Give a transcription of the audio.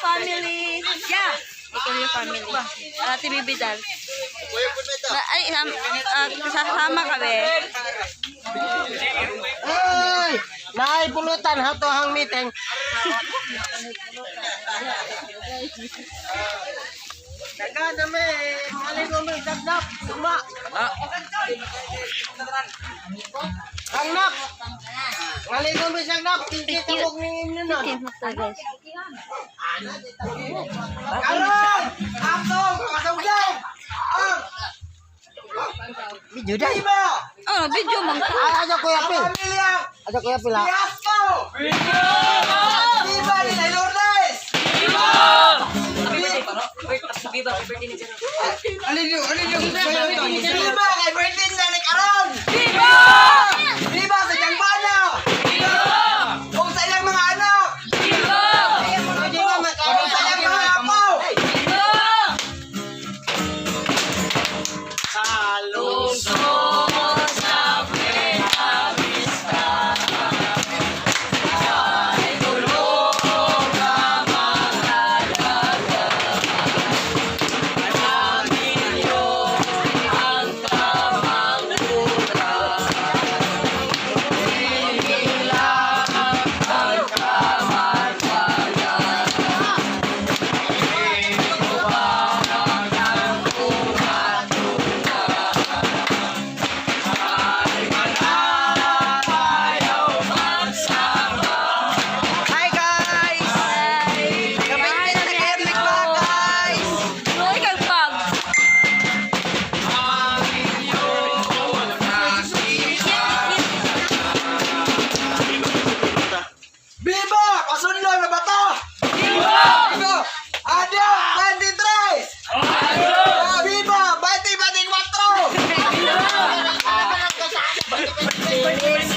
Family. Yeah. Ikaw yung family. Ate Bibi Dance. Na, ay, kasama kami. Ay! Naay pulutan hato ang meeting. Daga na may malay mo may dagnap. Tuma. Kangnap. Malay mo may dagnap. Hindi tabog ni inyo nun. Okay, mata guys. Karon! Atong kasawgaw! Ang Video dai. Oh, video man ko. Ay, aja Kuya Pil. Aja Kuya Pil. ah. Fiasco! Viva ni Lourdes! Viva kay Berlin na ni Karon! Viva! Viva sa Jangbana! Viva! Kung sa ilang mga anak! Pwede ba Kung sa ilang mga apo! Hi guys! Kapit na kayo nagba guys! Uy, kag bag. Viva! Pasunlo na ba to? Viva! Viva! Adio! 23! Viva! 2024!